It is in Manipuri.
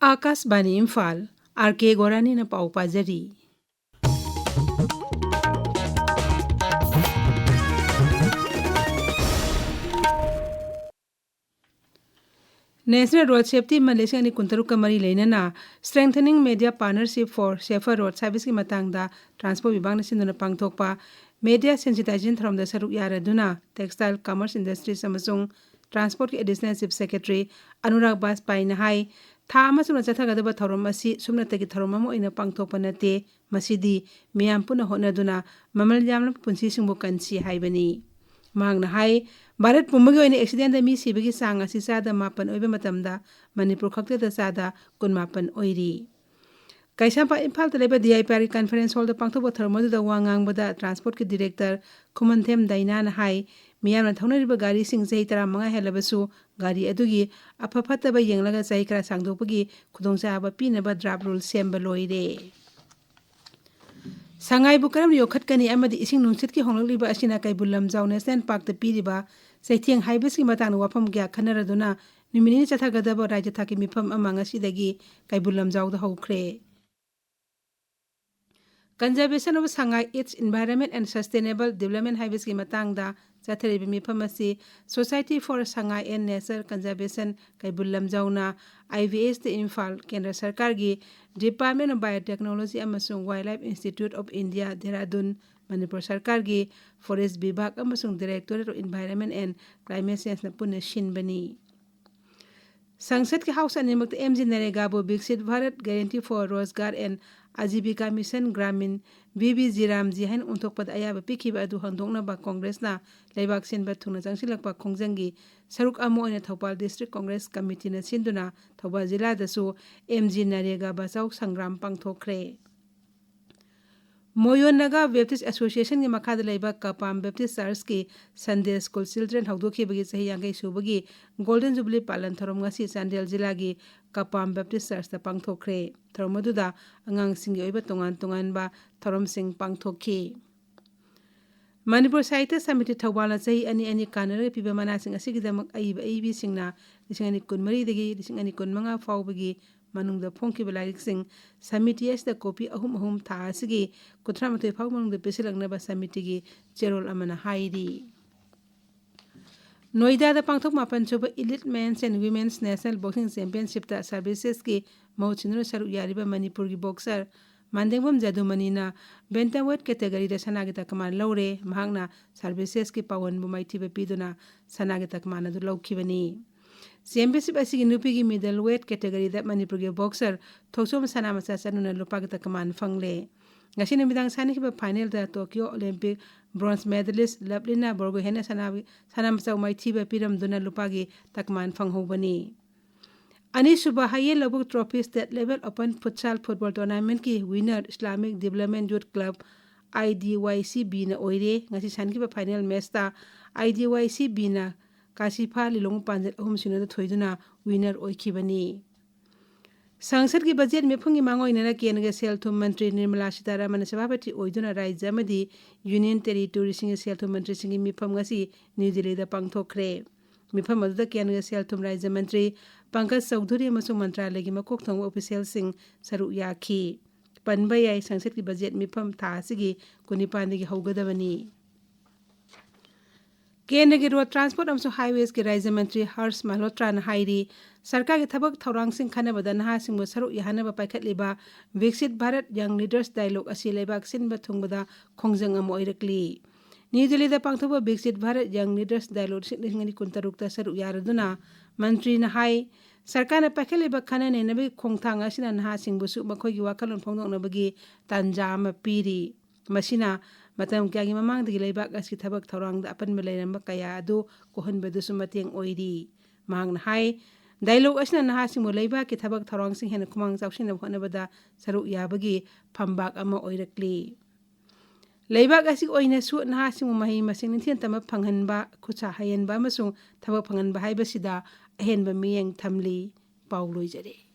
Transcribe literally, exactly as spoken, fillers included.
ꯑꯥꯀꯥꯁꯕꯥꯅꯤ ꯏꯝꯐꯥꯜ, ꯑꯥꯔ ꯀꯦ ꯒꯣꯔꯥꯅꯤꯅ ꯄꯥꯎ ꯄꯥꯖꯔꯤ꯫ National Road Safety Month ꯂꯤꯁꯤꯡ ꯑꯅꯤ ꯀꯨꯟꯇꯔꯨꯛꯀ ꯃꯔꯤ ꯂꯩꯅꯅ Strengthening Media Partnership for Safer Roads ꯍꯥꯏꯕꯁꯤꯒꯤ ꯃꯇꯥꯡꯗ ꯇ꯭ꯔꯥꯟꯁꯄꯣꯔꯠ ꯋꯤꯚꯥꯒꯅ ꯁꯤꯟꯗꯨꯅ ꯄꯥꯡꯊꯣꯛꯄ media sensitization ꯊꯧꯔꯝꯗ ꯁꯔꯨꯛ ꯌꯥꯔꯗꯨꯅ Textile, Commerce, Industries ꯑꯃꯁꯨꯡ ꯇ꯭ꯔꯥꯟꯁꯄꯣꯔꯠꯀꯤ Additional Chief Secretary ꯑꯅꯨꯔꯥꯒ ꯕꯥꯖꯄꯥꯏꯅ ꯍꯥꯏ, ꯊꯥ ꯑꯃ ꯆꯨꯞꯅ ꯆꯠꯊꯒꯗꯕ ꯊꯧꯔꯝ ꯑꯁꯤ ꯁꯨꯞꯅꯇꯒꯤ ꯊꯧꯔꯝ ꯑꯃ ꯑꯣꯏꯅ ꯄꯥꯡꯊꯣꯛꯄ ꯅꯠꯇꯦ, ꯃꯁꯤꯗꯤ ꯃꯤꯌꯥꯝ ꯄꯨꯟꯅ ꯍꯣꯠꯅꯗꯨꯅ ꯃꯃꯜ ꯌꯥꯝꯂꯕ ꯄꯨꯟꯁꯤꯁꯤꯡꯕꯨ ꯀꯟꯁꯤ ꯍꯥꯏꯕꯅꯤ꯫ ꯃꯍꯥꯛꯅ ꯍꯥꯏ, ꯚꯥꯔꯠ ꯄꯨꯝꯕꯒꯤ ꯑꯣꯏꯅ accidentꯗ ꯃꯤ ꯁꯤꯕꯒꯤ ꯆꯥꯡ ꯑꯁꯤ ꯆꯥꯗ ꯃꯥꯄꯟ ꯑꯣꯏꯕ ꯃꯇꯝꯗ ꯃꯅꯤꯄꯨꯔ ꯈꯛꯇꯗ ꯆꯥꯗ ꯀꯨꯟꯃꯥꯄꯟ ꯑꯣꯏꯔꯤ꯫ ꯀꯩꯁꯥꯝꯄꯥꯠ ꯏꯝꯐꯥꯜꯗ ꯂꯩꯕ D I P Rꯒꯤ conference hallꯗ ꯄꯥꯡꯊꯣꯛꯄ ꯊꯧꯔꯝ ꯑꯗꯨꯗ ꯋꯥ ꯉꯥꯡꯕꯗ ꯇ꯭ꯔꯥꯟꯁꯄꯣꯔꯠꯀꯤ director ꯈꯨꯃꯟꯊꯦꯝ ꯗꯥꯏꯅꯥꯅ ꯍꯥꯏ, ꯃꯤꯌꯥꯝꯅ ꯊꯧꯅꯔꯤꯕ ꯒꯥꯔꯤꯁꯤꯡ ꯆꯍꯤ ꯇꯔꯥꯃꯉꯥ ꯍꯦꯜꯂꯕꯁꯨ ꯒꯥꯔꯤ ꯑꯗꯨꯒꯤ ꯑꯐ ꯐꯠꯇꯕ ꯌꯦꯡꯂꯒ ꯆꯍꯤ ꯈꯔ ꯁꯥꯡꯗꯣꯛꯄꯒꯤ ꯈꯨꯗꯣꯡꯆꯥꯕ ꯄꯤꯅꯕ draft rule ꯁꯦꯝꯕ ꯂꯣꯏꯔꯦ꯫ ꯁꯉꯥꯏꯕꯨ ꯀꯔꯝꯅ ꯌꯣꯛꯈꯠꯀꯅꯤ ꯑꯃꯗꯤ ꯏꯁꯤꯡ ꯅꯨꯡꯁꯤꯠꯀꯤ ꯍꯣꯡꯂꯛꯂꯤꯕ ꯑꯁꯤꯅ ꯀꯩꯕꯨꯜ ꯂꯝꯖꯥꯎ National Parkꯇ ꯄꯤꯔꯤꯕ ꯆꯩꯊꯦꯡ ꯍꯥꯏꯕꯁꯤꯒꯤ ꯃꯇꯥꯡꯗ ꯋꯥꯐꯝ ꯀꯌꯥ ꯈꯟꯅꯔꯗꯨꯅ ꯅꯨꯃꯤꯠ ꯅꯤꯅꯤ ꯆꯠꯊꯒꯗꯕ ꯔꯥꯖ꯭ꯌ ꯊꯥꯛꯀꯤ ꯃꯤꯐꯝ ꯑꯃ ꯉꯁꯤꯗꯒꯤ ꯀꯩꯕꯨꯜ ꯂꯝꯖꯥꯎꯗ ꯍꯧꯈ꯭ꯔꯦ꯫ Conservation of Sangai, Its Environment and Sustainable Development ꯍꯥꯏꯕꯁꯤꯒꯤ ꯃꯇꯥꯡꯗ ꯆꯠꯊꯔꯤꯕ ꯃꯤꯐꯝ ꯑꯁꯤ Society for Sangai and Nature Conservation Keibul ꯂꯝꯖꯥꯎꯅ I V S ꯇ ꯏꯝꯐꯥꯜ, ꯀꯦꯟꯗ꯭ꯔ ꯁꯔꯀꯥꯔꯒꯤ Department of Biotechnology ꯑꯃꯁꯨꯡ Wildlife Institute of India, Dehradun, Manipur ꯁꯔꯀꯥꯔꯒꯤ Forest ꯕꯤꯚꯥꯒ ꯑꯃꯁꯨꯡ Directorate of Environment and Climate Changeꯅ ꯄꯨꯟꯅ ꯁꯤꯟꯕꯅꯤ꯫ ꯁꯪꯁꯠꯀꯤ house ꯑꯅꯤꯃꯛꯇ M G ꯅꯔꯦꯒꯥꯕꯨ Viksit Bharat Guarantee for Rozgar and Ajibika Mission Gramin, V B G RAM G ꯍꯥꯏꯅ ꯑꯣꯟꯊꯣꯛꯄꯗ ꯑꯌꯥꯕ ꯄꯤꯈꯤꯕ ꯑꯗꯨ ꯍꯟꯗꯣꯛꯅꯕ ꯀꯣꯡꯒ꯭ꯔꯦꯁꯅ ꯂꯩꯕꯥꯛ ꯁꯤꯟꯕ ꯊꯨꯡꯅ ꯆꯪꯁꯤꯜꯂꯛꯄ ꯈꯣꯡꯖꯪꯒꯤ ꯁꯔꯨꯛ ꯑꯃ ꯑꯣꯏꯅ ꯊꯧꯕꯥꯜ District Congress Committeeꯅ ꯁꯤꯟꯗꯨꯅ Thoubal ꯖꯤꯂꯥꯗꯁꯨ M G ꯅꯔꯦꯒꯥ Bachao Sangram ꯄꯥꯡꯊꯣꯛꯈ꯭ꯔꯦ꯫ ꯃꯣꯌꯣꯟ Naga Baptist Associationꯒꯤ ꯃꯈꯥꯗ ꯂꯩꯕ ꯀꯄꯥꯝ Baptist Churchꯀꯤ Sunday School Children ꯍꯧꯗꯣꯛꯈꯤꯕꯒꯤ ꯆꯍꯤ ꯌꯥꯡꯈꯩ ꯁꯨꯕꯒꯤ Golden Jubilee ꯄꯥꯂꯟ ꯊꯧꯔꯝ ꯉꯁꯤ ꯆꯥꯟꯗꯦꯜ ꯖꯤꯂꯥꯒꯤ ꯀꯄꯥꯝ Baptist Churchꯇ ꯄꯥꯡꯊꯣꯛꯈ꯭ꯔꯦ꯫ ꯊꯧꯔꯝ ꯑꯗꯨꯗ ꯑꯉꯥꯡꯁꯤꯡꯒꯤ ꯑꯣꯏꯕ ꯇꯣꯉꯥꯟ ꯇꯣꯉꯥꯟꯕ ꯊꯧꯔꯝꯁꯤꯡ ꯄꯥꯡꯊꯣꯛꯈꯤ꯫ ꯃꯅꯤꯄꯨꯔ ꯁꯥꯍꯤꯇ꯭ꯌ ꯁꯃꯤꯇꯤ ꯊꯧꯕꯥꯜꯅ ꯆꯍꯤ ꯑꯅꯤ ꯑꯅꯤ ꯀꯥꯟꯅꯔꯒ ꯄꯤꯕ ꯃꯅꯥꯁꯤꯡ ꯑꯁꯤꯒꯤꯗꯃꯛ ꯑꯏꯕ ꯑꯏꯕꯤꯁꯤꯡꯅ ꯂꯤꯁꯤꯡ ꯑꯅꯤ ꯀꯨꯟꯃꯔꯤꯗꯒꯤ ꯂꯤꯁꯤꯡ ꯑꯅꯤ ꯀꯨꯟꯃꯉꯥ ꯐꯥꯎꯕꯒꯤ ꯃꯅꯨꯡꯗ ꯐꯣꯡꯈꯤꯕ ꯂꯥꯏꯔꯤꯛꯁꯤꯡ ꯁꯃꯤꯇꯤ ꯑꯁꯤꯗ ꯀꯣꯄꯤ ꯑꯍꯨꯝ ꯑꯍꯨꯝ ꯊꯥ ꯑꯁꯤꯒꯤ ꯀꯨꯟꯊ꯭ꯔꯥ ꯃꯥꯊꯣꯏ ꯐꯥꯎꯕ ꯃꯅꯨꯡꯗ ꯄꯤꯁꯤꯜꯂꯛꯅꯕ ꯁꯃꯤꯇꯤꯒꯤ ꯆꯦꯔꯣꯜ ꯑꯃꯅ ꯍꯥꯏꯔꯤ꯫ ꯅꯣꯏꯗꯥꯗ ꯄꯥꯡꯊꯣꯛ ꯃꯥꯄꯟ ꯁꯨꯕ Elite Men's and Women's National Boxing Championshipꯇ servicesꯀꯤ ꯃꯍꯨꯠ ꯁꯤꯟꯗꯨꯅ ꯁꯔꯨꯛ ꯌꯥꯔꯤꯕ ꯃꯅꯤꯄꯨꯔꯒꯤ boxer ꯃꯥꯟꯗꯦꯡꯕꯝ ꯖꯥꯗꯨꯃꯅꯤꯅ bantamweight categoryꯗ ꯁꯅꯥꯒꯤ ꯇꯀꯃꯥꯟ ꯂꯧꯔꯦ꯫ ꯃꯍꯥꯛꯅ servicesꯀꯤ ꯄꯥꯋꯟꯕꯨ ꯃꯥꯏꯊꯤꯕ ꯄꯤꯗꯨꯅ ꯁꯅꯥꯒꯤ ꯇꯀꯃꯥꯟ ꯑꯗꯨ ꯂꯧꯈꯤꯕꯅꯤ꯫ Championship ꯑꯁꯤꯒꯤ ꯅꯨꯄꯤꯒꯤ middleweight categoryꯗ ꯃꯅꯤꯄꯨꯔꯒꯤ boxer ꯊꯣꯛꯆꯣꯝ ꯁꯅꯥꯃꯆꯥ ꯆꯅꯨꯅ ꯂꯨꯄꯥꯒꯤ ꯇꯀꯃꯥꯟ ꯐꯪꯂꯦ꯫ ꯉꯁꯤ ꯅꯨꯃꯤꯗꯥꯡ ꯁꯥꯟꯅꯈꯤꯕ finalꯗ Tokyo Olympic bronze medalist ꯂꯕꯂꯤꯅꯥ ꯕꯣꯔꯒꯣꯍꯦꯟꯅ ꯁꯅꯥ-, ꯁꯅꯥꯃꯆꯥꯕꯨ ꯃꯥꯏꯊꯤꯕ ꯄꯤꯔꯝꯗꯨꯅ ꯂꯨꯄꯥꯒꯤ ꯇꯀꯃꯥꯟ ꯐꯪꯍꯧꯕꯅꯤ꯫ ꯑꯅꯤꯁꯨꯕ ꯍꯌꯦꯜ ꯂꯧꯕꯨꯛ Trophy State Level Open Futsal Football Tournamentꯀꯤ winner Islamic Development Youth Club, IDYCBꯅ ꯑꯣꯏꯔꯦ꯫ ꯉꯁꯤ ꯁꯥꯟꯅꯈꯤꯕ final matchꯇ IDYCBꯅ ꯀꯥꯁꯤꯐꯥ ꯂꯤꯂꯣꯡ ꯄꯥꯟꯖꯜ ꯑꯍꯨꯝ ꯁꯤꯅꯣꯗ ꯊꯣꯏꯗꯨꯅ winner ꯑꯣꯏꯈꯤꯕꯅꯤ꯫ ꯁꯪꯁꯠꯀꯤ budget ꯃꯤꯐꯝꯒꯤ ꯃꯥꯡꯑꯣꯏꯅꯅ ꯀꯦꯟꯗ꯭ꯔꯒꯤ ꯁꯦꯜ ꯊꯨꯝ ꯃꯟꯇ꯭ꯔꯤ ꯅꯤꯔꯃꯂꯥ ꯁꯤꯇꯥꯔꯥꯃꯟꯅ ꯁꯚꯥꯄꯇꯤ ꯑꯣꯏꯗꯨꯅ ꯔꯥꯖ꯭ꯌ ꯑꯃꯗꯤ union territoryꯁꯤꯡꯒꯤ ꯁꯦꯜ ꯊꯨꯝ ꯃꯟꯇ꯭ꯔꯤꯁꯤꯡꯒꯤ ꯃꯤꯐꯝ ꯉꯁꯤ ꯅ꯭ꯌꯨ ꯗꯤꯜꯂꯤꯗ ꯄꯥꯡꯊꯣꯛꯈ꯭ꯔꯦ꯫ ꯃꯤꯐꯝ ꯑꯗꯨꯗ ꯀꯦꯟꯗ꯭ꯔꯒꯤ ꯁꯦꯜ ꯊꯨꯝ ꯔꯥꯖ꯭ꯌ ꯃꯟꯇ꯭ꯔꯤ ꯄꯪꯀꯖ ꯆꯧꯙꯨꯔꯤ ꯑꯃꯁꯨꯡ ꯃꯟꯇ꯭ꯔꯥꯂꯌꯒꯤ ꯃꯀꯣꯛ ꯊꯣꯡꯕ officialꯁꯤꯡ ꯁꯔꯨꯛ ꯌꯥꯈꯤ꯫ ꯄꯟꯕ ꯌꯥꯏ, ꯁꯪꯁꯠꯀꯤ budget ꯃꯤꯐꯝ ꯊꯥ ꯑꯁꯤꯒꯤ ꯀꯨꯟꯅꯤꯄꯥꯟꯗꯒꯤ ꯍꯧꯒꯗꯕꯅꯤ꯫ ꯀꯦꯟꯗ꯭ꯔꯒꯤ Road Transport ꯑꯃꯁꯨꯡ Highwaysꯀꯤ ꯔꯥꯖ꯭ꯌ ꯃꯟꯇ꯭ꯔꯤ ꯍꯔꯁ ꯃꯜꯍꯣꯇ꯭ꯔꯥꯅ ꯍꯥꯏꯔꯤ, ꯁꯔꯀꯥꯔꯒꯤ ꯊꯕꯛ ꯊꯧꯔꯥꯡꯁꯤꯡ ꯈꯟꯅꯕꯗ ꯅꯍꯥꯁꯤꯡꯕꯨ ꯁꯔꯨꯛ ꯌꯥꯍꯟꯅꯕ ꯄꯥꯏꯈꯠꯂꯤꯕ ꯕꯤꯛꯁꯤꯠ ꯚꯥꯔꯠ Young Leaders Dialogue ꯑꯁꯤ ꯂꯩꯕꯥꯛ ꯁꯤꯟꯕ ꯊꯨꯡꯕꯗ ꯈꯣꯡꯖꯪ ꯑꯃ ꯑꯣꯏꯔꯛꯂꯤ꯫ ꯅ꯭ꯌꯨ ꯗꯤꯜꯂꯤꯗ ꯄꯥꯡꯊꯣꯛꯄ ꯕꯤꯛꯁꯤꯠ ꯚꯥꯔꯠ Young Leaders Dialogue ꯂꯤꯁꯤꯡ ꯑꯅꯤ ꯀꯨꯟꯇꯔꯨꯛꯇ ꯁꯔꯨꯛ ꯌꯥꯔꯗꯨꯅ ꯃꯟꯇ꯭ꯔꯤꯅ ꯍꯥꯏ, ꯁꯔꯀꯥꯔꯅ ꯄꯥꯏꯈꯠꯂꯤꯕ ꯈꯟꯅ ꯅꯩꯅꯕꯒꯤ ꯈꯣꯡꯊꯥꯡ ꯑꯁꯤꯅ ꯅꯍꯥꯁꯤꯡꯕꯨꯁꯨ ꯃꯈꯣꯏꯒꯤ ꯋꯥꯈꯜꯂꯣꯟ ꯐꯣꯡꯗꯣꯛꯅꯕꯒꯤ ꯇꯥꯟꯖꯥ ꯑꯃ ꯄꯤꯔꯤ꯫ ꯃꯁꯤꯅ ꯃꯇꯝ ꯀꯌꯥꯒꯤ ꯃꯃꯥꯡꯗꯒꯤ ꯂꯩꯕꯥꯛ ꯑꯁꯤꯒꯤ ꯊꯕꯛ ꯊꯧꯔꯥꯡꯗ ꯑꯄꯟꯕ ꯂꯩꯔꯝꯕ ꯀꯌꯥ ꯑꯗꯨ ꯀꯣꯛꯍꯟꯕꯗꯁꯨ ꯃꯇꯦꯡ ꯑꯣꯏꯔꯤ꯫ ꯃꯍꯥꯛꯅ ꯍꯥꯏ, dialogue ꯑꯁꯤꯅ ꯅꯍꯥꯁꯤꯡꯕꯨ ꯂꯩꯕꯥꯛꯀꯤ ꯊꯕꯛ ꯊꯧꯔꯥꯡꯁꯤꯡ ꯍꯦꯟꯅ ꯈꯨꯃꯥꯡ ꯆꯥꯎꯁꯤꯟꯅꯕ ꯍꯣꯠꯅꯕꯗ ꯁꯔꯨꯛ ꯌꯥꯕꯒꯤ ꯐꯝꯕꯥꯛ ꯑꯃ ꯑꯣꯏꯔꯛꯂꯤ꯫ ꯂꯩꯕꯥꯛ ꯑꯁꯤꯒꯤ ꯑꯣꯏꯅꯁꯨ ꯅꯍꯥꯁꯤꯡꯕꯨ ꯃꯍꯩ ꯃꯁꯤꯡ ꯅꯤꯡꯊꯤꯅ ꯇꯝꯕ ꯐꯪꯍꯟꯕ, ꯈꯨꯠꯁꯥ ꯍꯩꯍꯟꯕ ꯑꯃꯁꯨꯡ ꯊꯕꯛ ꯐꯪꯍꯟꯕ ꯍꯥꯏꯕꯁꯤꯗ ꯑꯍꯦꯟꯕ ꯃꯤꯠꯌꯦꯡ ꯊꯝꯂꯤ꯫ ꯄꯥꯎ ꯂꯣꯏꯖꯔꯦ꯫